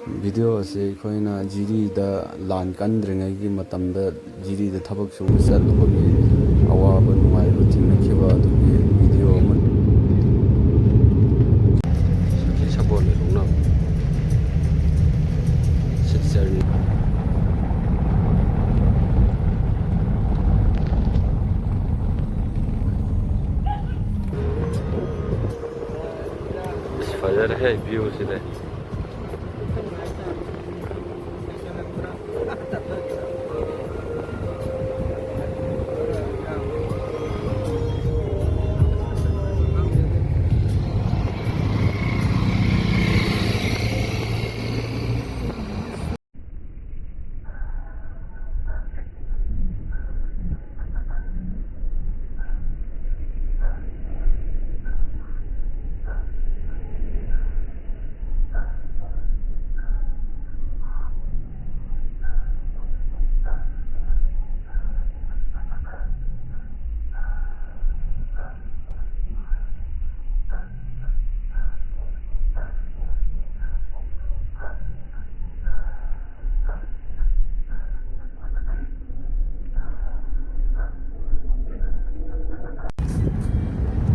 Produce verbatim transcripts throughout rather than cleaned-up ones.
Video ꯑꯁꯤ ꯑꯩꯈꯣꯏꯅ ꯖꯤꯔꯤꯗ ꯂꯥꯟ ꯀꯟꯗ꯭ꯔꯤꯉꯩꯒꯤ ꯃꯇꯝꯗ ꯖꯤꯔꯤꯗ ꯊꯕꯛ ꯁꯨꯕ ꯆꯠꯂꯨꯕꯒꯤ ꯑꯋꯥꯕ ꯅꯨꯡꯉꯥꯏꯕ ꯊꯦꯡꯅꯈꯤꯕ ꯑꯗꯨꯒꯤ ꯚꯤꯗꯤꯑꯣ ꯑꯃ꯫ ꯁꯈꯤ ꯁꯒꯣꯜꯅ ꯂꯧꯅꯕ ꯁꯤꯠꯆꯔꯤ꯫ ꯑꯁ, ꯐꯖꯔꯦꯍꯦ ꯚ꯭ꯌꯨꯁꯤꯗꯤ꯫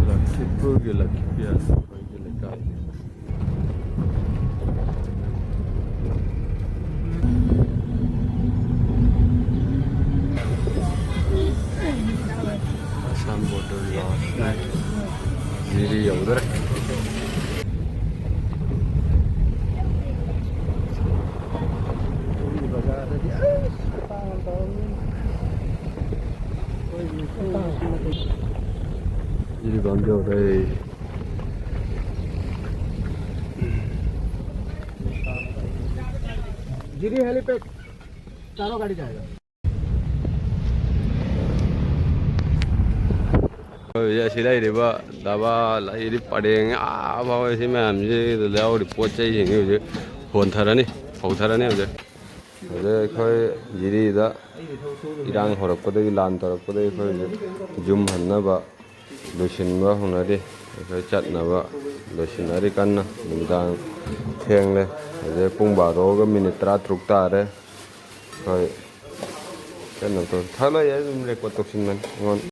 ꯂꯈꯤꯄꯨꯔꯒꯤ ꯂꯈꯤꯄꯤꯌꯥꯁ ꯑꯩꯈꯣꯏꯒꯤ ꯂꯩꯀꯥꯏꯅꯤ꯫ ꯑꯁꯥꯝ ꯕꯣꯔꯗꯔ ꯂꯥꯁ꯫ ꯖꯤꯔꯤ ꯌꯧꯗꯣꯔꯦ꯫ ꯖꯤꯔꯤꯕꯥꯝ ꯌꯧꯔꯦ꯫ ꯖꯤꯔꯤ ꯍꯦꯂꯤꯄꯦꯗ ꯆꯥꯔꯣ ꯒꯥꯔꯤ ꯖꯥꯏꯒꯥ꯫ ꯑꯩꯈꯣꯏ ꯍꯧꯖꯤꯛ ꯑꯁꯤ ꯂꯩꯔꯤꯕ ꯗꯕꯥ ꯂꯩꯔꯤ ꯄꯔꯦꯡ ꯑꯥ ꯐꯥꯎꯕ ꯁꯤ ꯃꯌꯥꯝꯁꯤ ꯌꯥꯎꯔꯤ ꯄꯣꯠ ꯆꯩꯁꯤꯡꯁꯤ ꯍꯧꯖꯤꯛ ꯍꯣꯟꯊꯔꯅꯤ, ꯍꯧꯊꯔꯅꯤ ꯍꯧꯖꯤꯛ꯫ ꯍꯧꯖꯤꯛ ꯑꯩꯈꯣꯏ ꯖꯤꯔꯤꯗ ꯏꯔꯥꯡ ꯍꯧꯔꯛꯄꯗꯒꯤ, ꯂꯥꯟ ꯇꯧꯔꯛꯄꯗꯒꯤ ꯑꯩꯈꯣꯏ ꯍꯧꯖꯤꯛ ꯌꯨꯝ ꯍꯟꯅꯕ ꯂꯣꯏꯁꯤꯟꯕ ꯍꯧꯅꯔꯤ꯫ ꯑꯩꯈꯣꯏ ꯆꯠꯅꯕ ꯂꯣꯏꯁꯤꯟꯅꯔꯤ ꯀꯟꯅ꯫ ꯅꯨꯃꯤꯗꯥꯡ ꯊꯦꯡꯂꯦ꯫ ꯍꯧꯖꯤꯛ ꯄꯨꯡ ꯕꯥꯔꯣꯒ ꯃꯤꯅꯤꯠ ꯇꯔꯥꯇꯔꯨꯛ ꯇꯥꯔꯦ꯫ ꯑꯩꯈꯣꯏ ꯆꯠꯅꯕ ꯇꯧ-, ꯊꯛꯂꯣꯏ, ꯑꯩ ꯑꯗꯨꯝ ꯔꯦꯀꯣꯔꯠ ꯇꯧꯁꯤꯟꯕꯅꯤ ꯑꯩꯉꯣꯟꯗ꯫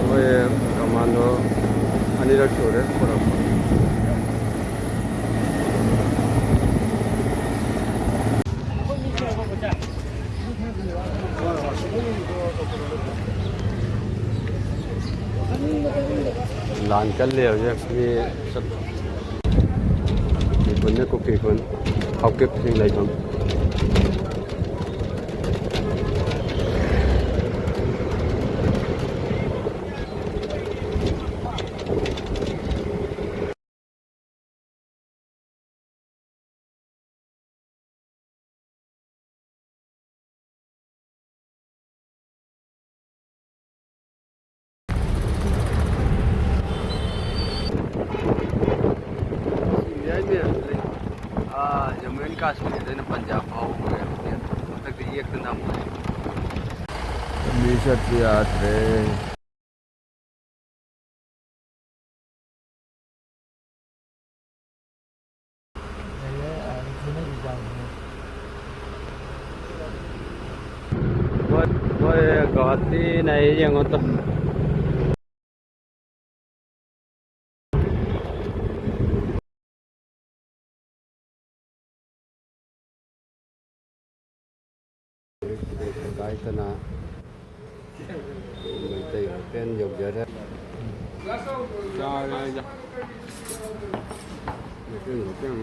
ꯃꯣꯏ ꯀꯃꯥꯟꯗꯣ ꯑꯅꯤꯔꯛ ꯁꯨꯔꯦ ꯄꯨꯔꯛꯄ꯫ ꯂꯥꯟ ꯀꯜꯂꯤ ꯍꯧꯖꯤꯛ꯫ ꯃꯤ ꯆꯠ-, ꯀꯨꯀꯤ ꯈꯨꯟꯅ ꯀꯨꯀꯤ ꯈꯨꯟ꯫ ꯍꯥꯎꯀꯤꯞꯁꯤꯡ ꯂꯩꯐꯝ꯫ ꯌꯥꯏꯅꯦ꯫ ꯑꯥ, ꯖꯝꯃꯨ ꯑꯦꯟ ꯀꯥꯁꯃꯤꯔꯗꯩꯅ ꯄꯟꯖꯥꯕ ꯐꯥꯎ ꯎꯔꯦ꯫ ꯃꯊꯛꯇ ꯌꯦꯛꯇ ꯅꯝꯃꯦ꯫ ꯂꯝꯕꯤ ꯆꯠꯄ ꯌꯥꯗ꯭ꯔꯦ꯫ ꯃꯣꯏ, ꯃꯣꯏ ꯒꯨꯍꯥꯇꯤꯅ ꯑꯩ ꯌꯦꯡꯉꯣ ꯇꯨ꯫ ꯀꯥꯏꯗꯅ ꯃꯩꯇꯩ ꯍꯣꯇꯦꯜ ꯌꯧꯖꯔꯦ꯫ ꯆꯥꯔꯦ ꯑꯩꯁꯦ꯫ ꯃꯩꯇꯩ ꯍꯣꯇꯦꯜ꯫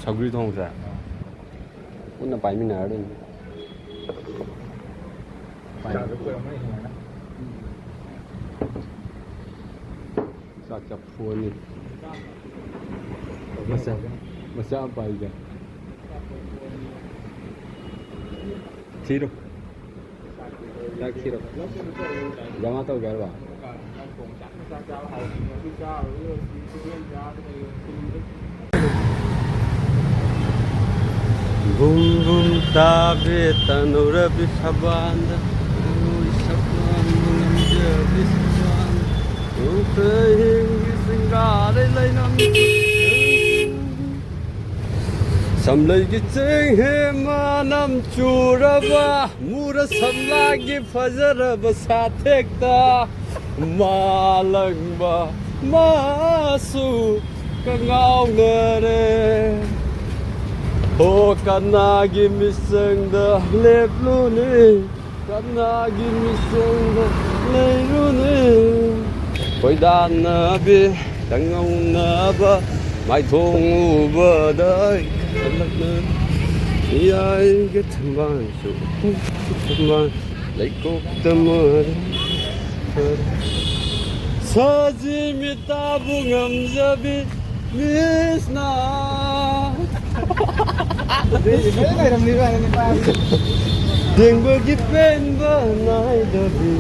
ꯁꯧꯒ꯭ꯔꯤ ꯊꯣꯡꯕꯁꯦ ꯄꯨꯟꯅ ꯄꯥꯏꯃꯤꯟꯅꯔꯗꯣꯏꯅꯤ꯫ ꯄꯥꯏ-, ꯆꯥꯛ ꯆꯥꯛ ꯐꯨꯑꯅꯤ꯫ ꯃꯆꯥ, ꯃꯆꯥ ꯑꯃ ꯄꯥꯏꯒꯦ꯫ ꯊꯤꯔꯣ꯫ ꯆꯥꯛ ꯊꯤꯔꯣ꯫ ꯖꯃꯥ ꯇꯧꯒꯦ ꯍꯥꯏꯔꯣ? ꯕꯨꯝ ꯕꯨꯝ ꯇꯥꯕꯤ ꯇꯅꯨꯔꯕꯤ ꯁꯕꯥꯟꯗ, ꯇꯅꯨꯔꯤ ꯁꯕꯥꯟꯗ ꯉꯝꯖꯕꯤ ꯁꯕꯥꯟꯗ, ꯅꯣꯡꯊ ꯍꯤꯡꯒꯤ ꯆꯤꯡꯒꯥꯔꯩ ꯂꯩꯅꯝ꯫ ꯁꯝꯂꯩꯒꯤ ꯆꯦꯡ ꯍꯦ ꯃꯅꯝ ꯆꯨꯔꯕ, ꯃꯨꯔ ꯁꯝꯂꯥꯒꯤ ꯐꯖꯔꯕ ꯁꯥꯊꯦꯛꯇ ꯃꯥꯂꯪꯕ ꯃꯥꯁꯨ ꯀꯉꯥꯎꯅꯔꯦ꯫ ꯍꯣ ꯀꯅꯥꯒꯤ ꯃꯤꯆꯪꯗ ꯂꯦꯞꯂꯨꯅꯤ? ꯀꯅꯥꯒꯤ ꯃꯤꯆꯪꯗ ꯂꯩꯔꯨꯅꯤ? ꯈꯣꯏꯗꯥꯅꯕꯤ, ꯇꯪꯉꯧꯅꯕ, ꯃꯥꯏꯊꯣꯡ ꯎꯕꯗ ꯑꯩ ꯀꯜꯂꯛꯅ ꯌꯥꯏꯒꯤ ꯊꯝꯕꯥꯜꯁꯨ, ꯊꯝꯕꯥꯜ ꯂꯩꯀꯣꯛꯇ ꯃꯔꯤ ꯐꯔꯦ꯫ ꯁꯖꯤ ꯃꯤꯇꯥꯕꯨ ꯉꯝꯖꯕꯤ ꯃꯤꯁꯅ꯫ ꯌꯦꯡꯕꯒꯤ ꯄꯦꯟꯕ ꯅꯥꯏꯗꯕꯤ꯫